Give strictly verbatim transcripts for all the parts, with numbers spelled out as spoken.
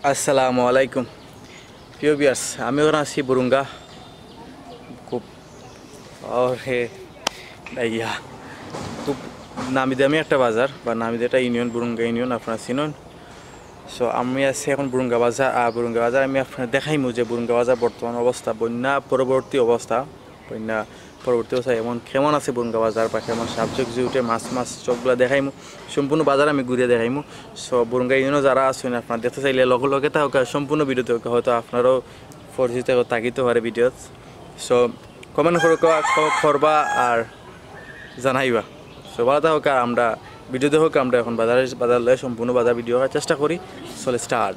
আসসালামু আলাইকুম। প্রিয় ভিউয়ার্স, আমি অখন আছি বুরুঙ্গা। খুব, ওরে, ইয়া, খুব নামি দামি একটা বাজার বা নামি দামি একটা ইউনিয়ন, বুরুঙ্গা ইউনিয়ন, আপনারা চিনইন। সো আমি আছি অখন বুরুঙ্গা বাজার। আর বুরুঙ্গা বাজার আমি আপনারে দেখাইমু যে বুরুঙ্গা বাজার বর্তমান অবস্থা, বন্যা পরবর্তী অবস্থা, বন্যা পরবর্তী অবস্থা এমন কেমন আছে বুরুঙ্গা বাজার বা কেমন সাবজেক্ট জুটে মাছ মাছ সবগুলা দেখাইমু। সম্পূর্ণ বাজার আমি ঘুরে দেখাইমু। সো বুরুঙ্গা ইউনিয়নে যারা আছইন, আপনারা দেখতে চাইলে লগে লগে থাকউক্কা, সম্পূর্ণ ভিডিও থাকউক্কা, হয়তো আপনারাও পরিচিত থাকিতে পারে ভিডিওত। সো কমেন্ট করউক্কা, ক-, করবা আর জানাইবা। সো ভালা থাকউক্কা, আর আমরা ভিডিও দেখউক্কা, আমরা অখন বাজারে, বাজার লইয়া সম্পূর্ণ বাজার ভিডিও করার চেষ্টা করি। চলে স্টার্ট।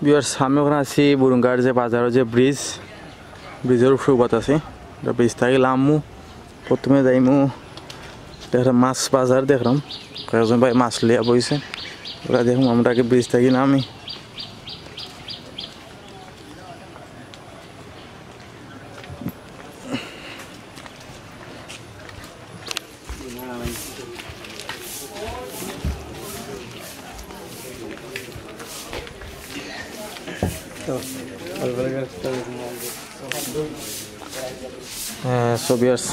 ভিউয়ার্স, আমি অখন আছি বুরুঙ্গার যে বাজারর যে ব্রিজ, ব্রিজর উপরে উবাত আছি। ইটা ব্রিজ থাকি লামমু, প্রথমে যাইমু, দেখরাম মাছ বাজার দেখরাম, কয়েকজন ভাই মাছ লইয়া বইছে, ওরা দেখমু। আমরা আগে ব্রিজ থাকি নামি। হ্যাঁ, সো ভিউয়ার্স,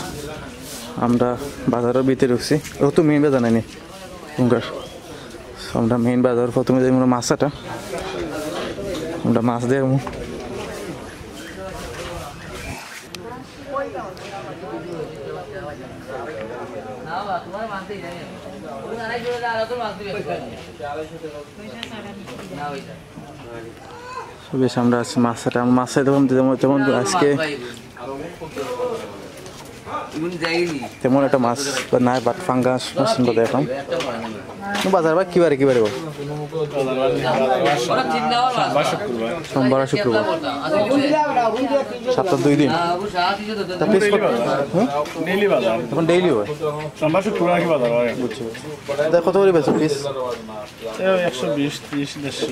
আমরা বাজারর ভিতরে ঢুকছি। ও তো মেইন বাজার নানি, বুরুঙ্গার। আমরা মেইন বাজার, প্রথমে যাইমু মাছ কাটা, আমরা মাছ দেখমু। সবে আমরা আছি মাছ কাটা, আমরা মাছ কাটা, তেমন, তেমন আজকে তেমন একটা মাছ বা নাই, বাট ফাঙ্গাস মাছ আমরা দেখলাম। বাজার বা কিবারে, কিবারে বল? সোমবার আর শুক্রবার। সপ্তাহ দুই দিন। তা পিস কত? হুম? ডেইলি বাজার। এখন ডেইলি হয়? সোমবার শুক্রবার কি বাজার হয়? বুঝছি, বুঝছি। তা কত করি বেচো পিস? এ, একশো বিশ, ত্রিশ, দেড়শো।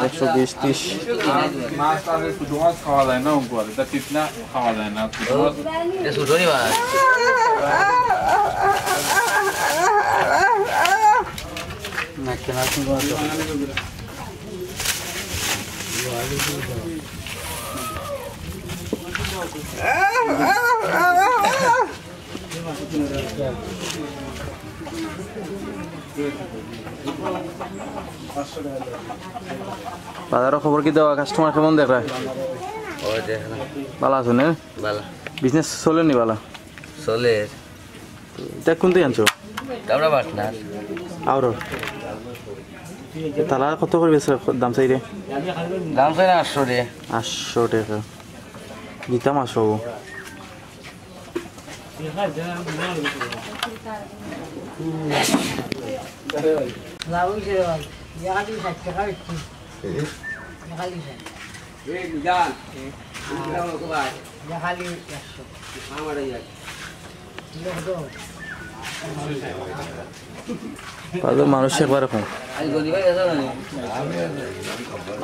একশো বিশ, ত্রিশ। মাছ তো আর শুধু মাছ খাওয়া যায় না, উপরে। এটা পিছলা খাওয়া যায় না। শুধু মাছ। এ, ছোট নি মাছ। না, কেনা কিন্তু মাছ। বাজারর খবর কিতা, কাস্টমার কেমন দেখরা? ওই দেখ না। ভালা আছো নি? ভালা। বিজনেস চলের নি ভালা? চলের। ইটা কুনতে আনছো? আমরা পার্টনার। আওরর। তালা কত করি বেচরা, দাম চাইরে? দাম চাইরে আটশো রে। আটশো টেকা। দিতাম আটশো। লাউ হইছে রে ভাই, দেখালি ষাট টাকা হইছে। দেখালি ষাট। এই মিজান, এই মিজান লোক ভাই। দেখালি একশো। আমার এই এক। কিলো কত? বাজার মানুষ একবারে কম।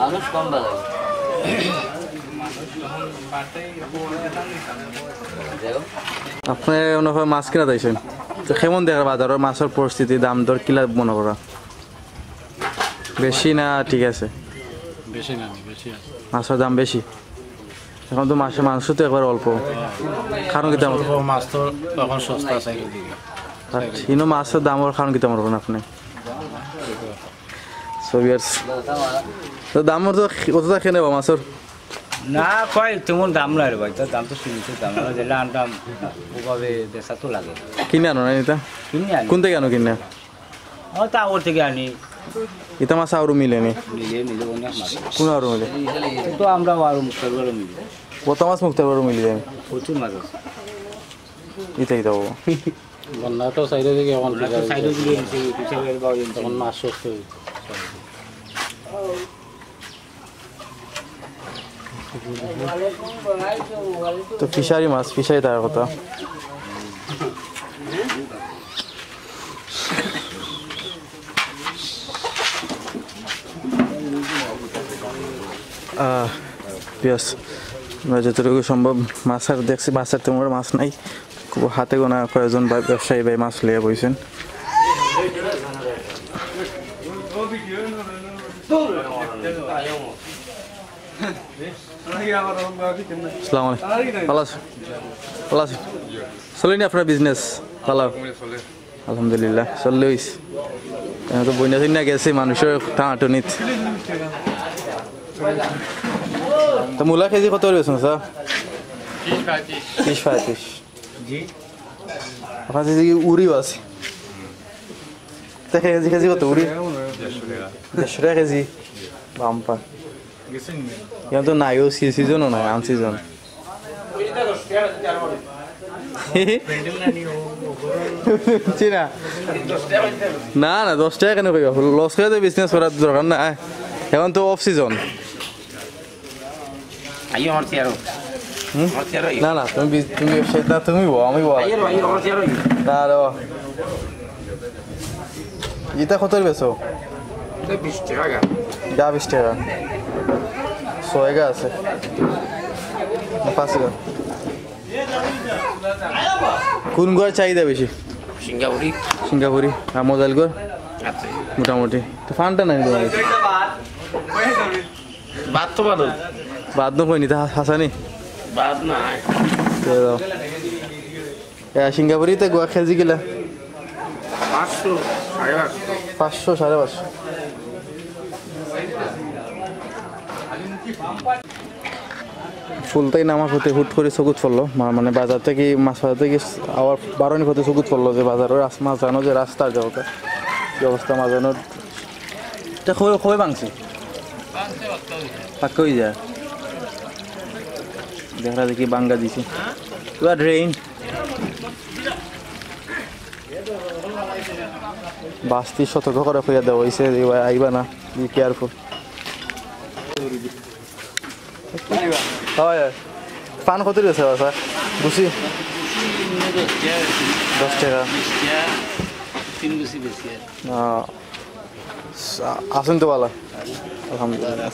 মানুষ কম বাজার। আপনে মনে হয় মাছ কিনাত আইছইন, তো কেমন দেখরা বাজারর মাছর পরিস্থিতি, দাম দর কিলা মনে কররা? বেশি না ঠিক আছে? বেশি না, বেশি আছে। মাছর দাম বেশি? এখন তো মাছে মাংস তো একবার অল্প, কারণ কিতা? অল্প মাছ তো এখন সস্তা আছে এদিকে। আর ইনো মাছর দামর কারণ কিতা মনে করইন আপনে? So viewers, তো দামর তো অতটা কেনে বা মাছর? না, কই তেমন দাম নাই রে ভাই, তো দাম তো সীমিত দাম, আমরা যেলা আনতাম ওভাবে বেচা তো লাগে। কিনে আনো না ইতা? কিনে আনি। কুন থাকি আনো কিনে? ও, তা ওর থেকে আনি। ইতা মাছ আওরো মিলে নি? মিলে, মিলে, অনেক মাছ। কুন আওরো মিলে? তো আমরা আওরো মুক্তারগড়ে মিলে। কত মাছ মুক্তারগড়ে মিলে যায়? প্রচুর মাছ আছে। ইতা, ইতা বাবা। বন্যা তো সাইডে দিকে এখন বন্যা তো সাইডে দিকে এসে, পিছনে বাবা এসে। তখন মাছ সস্তা হয়েছে। তো ফিশারি মাছ, ফিশারি থাকার কথা। আহ, yes, আমরা যতটুকু সম্ভব মাছ আর দেখছি, মাছ আর তেমন মাছ নাই। খুব হাতে গোনা কয়েকজন ভাই, ব্যবসায়ী ভাই মাছ লইয়া বইছেন। আসসালামু আলাইকুম। ভালা আছো? ভালা আছো? চলেনি আপনার বিজনেস? ভালা। আলহামদুলিল্লাহ, চললে অইছে। আমি তো বইনা থইনা গেছি, মানুষর টানাটুনিত। তো মূলা কেজি কত করি বেচছইন, স্যার? ত্রিশ পঁয়ত্রিশ। ত্রিশ পঁয়ত্রিশ। জি। আপনার কাছে কি উরিও আছে? তে কেজি, কেজি কত উরি? দেড়শো টেকা। দেড়শো টেকা কেজি? বাম্পার। এখন তো নাই, ও সি-, সিজনও নাই, আনসিজন। বুঝছি না। না, না, দশ টেকা কেনে কইবা? লস করে তো বিজনেস করার দরকার না। এখন তো অফ সিজন। আইও আমার চেয়ারও। হুম? আমার চেয়ারও আইও। না, না, তুমি বিজ-, তুমি ব্যবসায়ী না, তুমি বও, আমি বও। আইও, আইও, আমার চেয়ারও আইও। না রে বা। ইটা কত বেচো? এটা বিশ টেকা গা। গা বিশ টেকা। ছয় গা আছে। না, পাঁচ গা। কোন গুয়ার চাহিদা বেশি? সিঙ্গাপুরি। সিঙ্গাপুরি। আর মজাইল গুয়ার? আছে। মোটামুটি। তো ফান্ডটা নাই তোমার? বাদ তো বাদ। বাদ না কইনি, তা হাসানি? বাদ নাই। তো দাও। এ, সিঙ্গাপুরি তো গুয়া কেজি কিলা? পাঁচশো, সাড়ে পাঁচশো। পাঁচশো, সাড়ে পাঁচশো। ফুলতাই নামার পথে হুট করি চকুত পড়লো, মা-, মানে বাজার থাকি, মাছ বাজার থাকি আবার বারোনি পথে চকুত পড়লো যে বাজারর রাস-, মাঝখানো যে রাস্তার যে অবস্থা, কি অবস্থা মাঝখানোর। এটা কই, কই ভাঙছে? পাক্কা অই যায়। দেখা দেখি ভাঙ্গা দিছে। পুরা ড্রেন। বাস্তি সতর্ক করে কইয়া দেওয়া অইছে, এবার আইবা না, be careful। হয়, হয়। পান কত দিছে, স্যার? গুছি? দশ টেকা। তিন গুছি বেশি আর। আহ, আছেন তো ভালা? আলহামদুলিল্লাহ।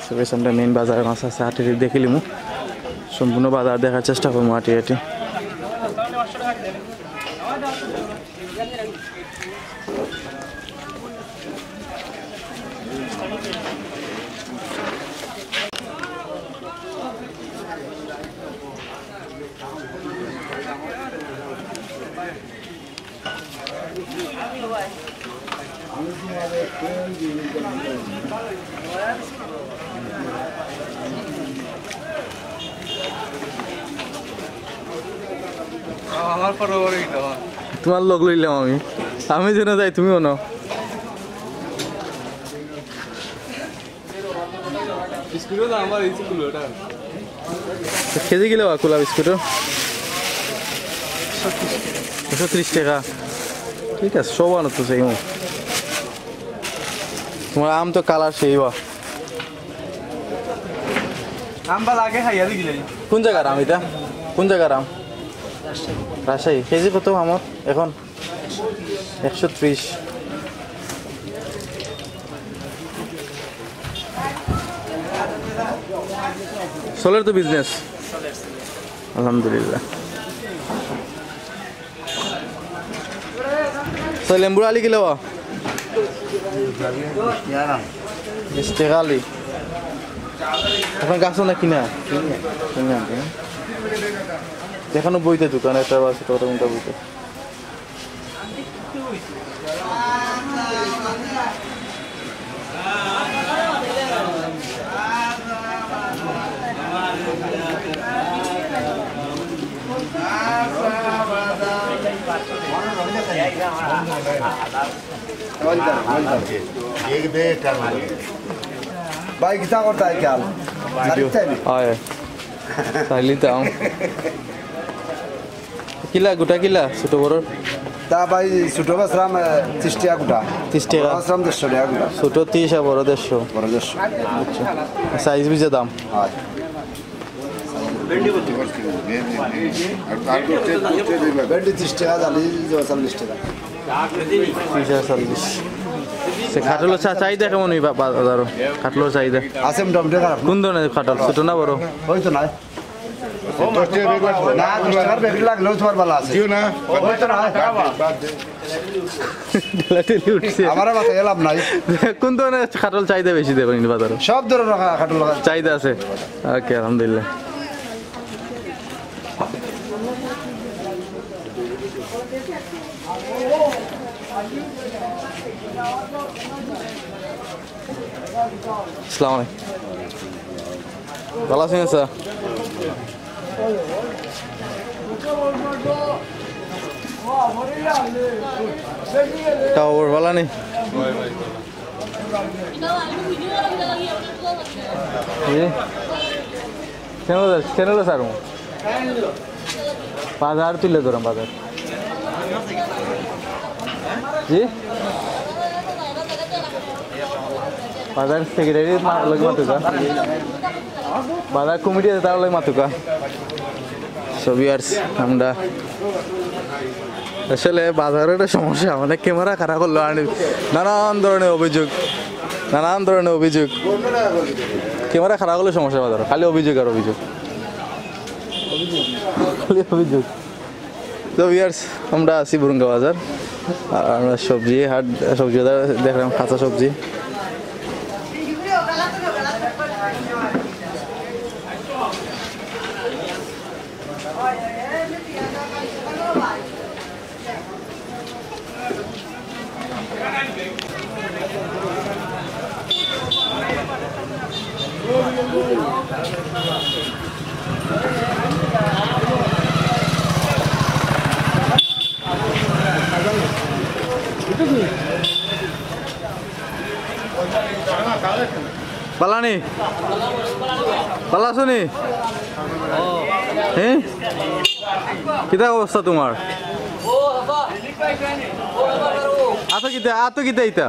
সবাই আমরা মেইন বাজারে মাছ আছে, আটি দেখিলিমু। সম্পূর্ণ বাজার দেখার চেষ্টা করবো আটি আটি। আমার পরে ওরে দিতে হয়। তোমার লগ লইলাম আমি, আমি যেন যাই তুমি অনো। বিস্কুটও দাম বাড়াইছে কুলাটা। কেজি কিলা বা কুলা বিস্কুটর? একশো ত্রিশ টেকা। ঠিক আছে, সব আনো তো সেই মতো। তোমার আম তো কালার সেই বা। আম বা লাগে খাইয়া দেখি যাই। কোন জাগার আম ইটা? কোন জাগার আম? রাজশাহী। কেজি কত আমর এখন? একশো ত্রিশ। চলের তো বিজনেস? আলহামদুলিল্লাহ। তো লেম্বুর আলি কিলা বা? বিশ টেকা আলি। আপনার গাছও না কিনা? কিনা, কিনা। এখানো বইতে দোকান একটা বা ছোট মোটা বইতে। ভাই, কিতা করতা আইকাল? ভিডিও। আয়। চাইলি তাও। কিলা, গুটা কিলা, ছোট বড়? তা ভাই, ছোট বেচরাম, আহ, ত্রিশ টেকা গুটা। ত্রিশ টেকা। বড় বেচরাম দেড়শো টেকা গুটা। ছোট ত্রিশ আর বড় দেড়শো। বড় দেড়শো। আচ্ছা। সাইজ বুঝে দাম? হয়। ভেন্ডি ত্রিশ টেকা, জালি চল্লিশ টেকা। ত্রিশ আর চল্লিশ। সে কাঠলর চা-, চাহিদা কেমন অই বা-, বাজারো? কাঠলর চাহিদা? আছে মোটামুটি খারাপ না। কোন ধরনের কাঠল? ছোট না বড়? ওই তো নাই। দশ টাকার ব্যাগ লাগবো। না, দশ টাকার ব্যাগ লাগলেও তোমার ভালো আছে। দিও না। ওই তো না। ঠেলাঠেলি উঠছে। আমারে বাঁচাই লাভ নাই। কোন ধরনের কাঠল চাহিদা বেশি দেখো নি বাজারো? সব ধরনের কা-, কাঠল লাগা। চাহিদা আছে। ওকে, আলহামদুলিল্লাহ। আসসালামু আলাইকুম। ভালো আছেন, স্যার? খবর ভালো নি? জি? কেন, কেন স্যার? বাজার তুলে ধরাম, বাজার। জি? বাজার সেক্রেটারি মা-, লগে মাতুকা। বাজার কমিটি আছে, তার লগে মাতুকা। So viewers, আমরা আসলে বাজারের একটা সমস্যা, মানে ক্যামেরা খারাপ করলো, আর নানান ধরনের অভিযোগ, নানান ধরনের অভিযোগ। ক্যামেরা খারাপ করলে সমস্যা বাজার, খালি অভিযোগ আর অভিযোগ, খালি অভিযোগ। তো ভিউয়ার্স, আমরা আছি বুরুঙ্গা বাজার, আর আমরা সবজি হাট, সবজি বাজার দেখলাম, কাঁচা সবজি। বালা নি? বালা আছো নি? হ্যাঁ? কিতা অবস্থা তোমার? আতো কিতা, আতো কিতা ইতা?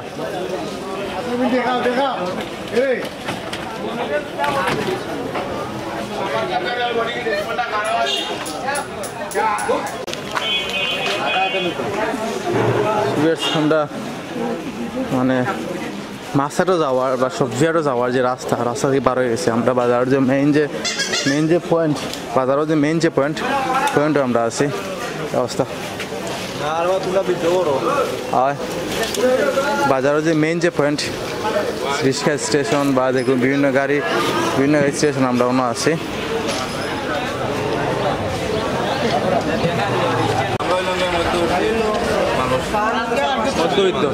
Viewers, আমরা মানে মাছ হাটো যাওয়ার বা সবজি হাটো যাওয়ার যে রাস্তা, রাস্তা থাকি বার অই গেছি। আমরা বাজারর যে মেইন যে, মেইন যে পয়েন্ট, বাজারর যে মেইন যে পয়েন্ট, পয়েন্টো আমরা আছি। এই অবস্থা। আর বাজারর যে মেইন যে পয়েন্ট, রিক্সা স্টেশন বা দেখুন বিভিন্ন গাড়ি, বিভিন্ন গাড়ি স্টেশন, আমরা অনো আছি। মধ্যবিত্ত।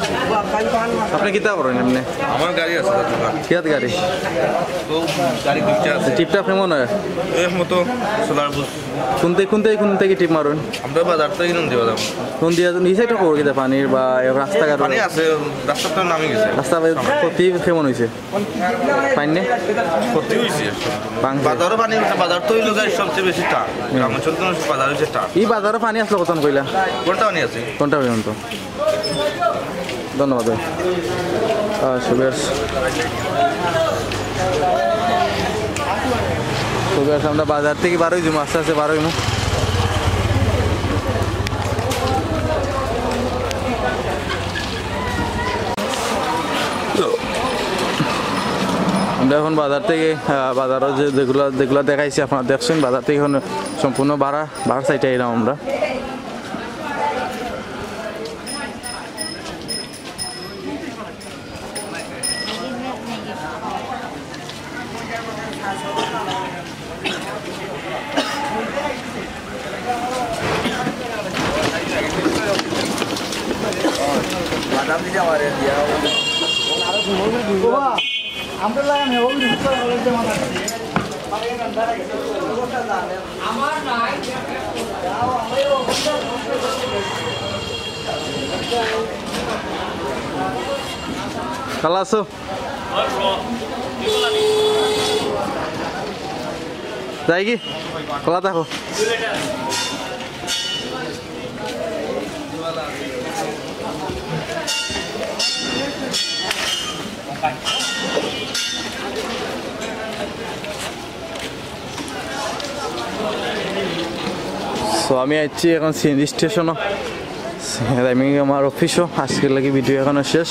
আপনে কিতা করেন এমনে? আমার গাড়ি আছে, দাদা। কিয়াত গাড়ি? তো গাড়ি দুইটা আছে। টিপটাপ কেমন অয়? এর মতো সোলার বুস। কোনতে, কোনতে, কোনতে কি টিপ মারইন? আমরা বাজার থাকি নন্দী বাজার। নন্দী বাজার, এই সাইডে খবর কিতা পানির বা এ রাস্তাঘাট? পানি আছে, রাস্তাটা নামি গেছে। রাস্তা ক্ষতি কেমন অইছে? পানি নি? ক্ষতি অইছে। বাজারও পানি অইছে, বাজার তো অইলো গিয়া সবচেয়ে বেশি টান। গ্রাম অঞ্চল তো বাজার অইছে টান। এই বাজারও পানি আসলো কতক্ষণ কইলা? ঘন্টা পানি আছে। ঘন্টা পর্যন্ত। ধন্যবাদ ভাই। আহ, so viewers। So viewers, আমরা বাজার থাকি বার অইমু, আস্তে আস্তে বার অইমু। আমরা এখন বাজার থাকি, আহ, বাজারর যে যেগুলা, যেগুলা দেখাইছি আপনারা দেখছইন, বাজার থাকি এখন সম্পূর্ণ বারা, বারা সাইডে আইলাম আমরা। ভালা আছো? যাই কি? খোলা থাকো। So, আমি আইছি এখন সিএনজি স্টেশনো। আমি আমার অফিসও, আজকের লাগি ভিডিও এখানো শেষ।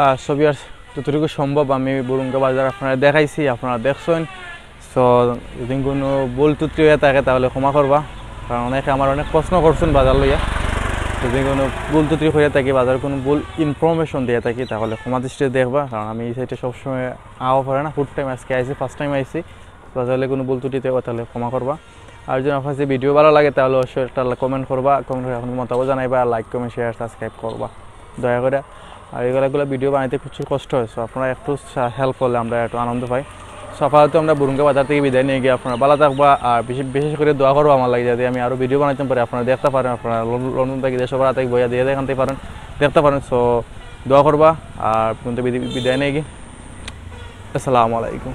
আহ, so viewers, যতটুকু সম্ভব আমি বুরুঙ্গা বাজার আপনারারে দেখাইছি, আপনারা দেখছইন। তো যদি কোনো ভুল ত্রুটি হয়ে থাকে তাহলে ক্ষমা করবা, কারণ অনেকে আমার অনেক প্রশ্ন করছেন বাজার লইয়া। যদি কোনো ভুল ত্রুটি হয়ে থাকি, বাজার কোনো ভুল ইনফরমেশন দিয়ে থাকি তাহলে ক্ষমা দৃষ্টিতে দেখবা, কারণ আমি এই সাইডে সবসময় আওয়া পড়ে না, ফুড টাইম আজকে আইসি, ফার্স্ট টাইম আইসি। বাজার হলে কোনো ভুল ত্রুটি হয়ে তাহলে ক্ষমা করবা। আর যদি আপনার যে ভিডিও ভালো লাগে তাহলে অবশ্যই একটা কমেন্ট করবা, কমেন্ট করে আপনার মতামত জানাইবা, লাইক কমেন্ট শেয়ার সাবস্ক্রাইব করবা দয়া করে। আর এগুলো এগুলো ভিডিও বানাইতে কিছু কষ্ট হয়, সো আপনারা একটু হেল্প করলে আমরা একটু আনন্দ পাই। সো আপাতত আমরা বুরুঙ্গা বাজার থেকে বিদায় নিয়ে গিয়ে আপনারা ভালো থাকবা, আর বিশেষ বিশেষ করে দোয়া করবো আমার লাগে যাতে আমি আরও ভিডিও বানাইতে পারি, আপনারা দেখতে পারেন, আপনারা লন- লন্ডন থেকে দেশে বাড়া থেকে বইয়া দিয়ে দেখাতে পারেন, দেখতে পারেন। সো দোয়া করবা, আর পর্যন্ত বিদায় নিয়ে গিয়ে আসসালামু আলাইকুম।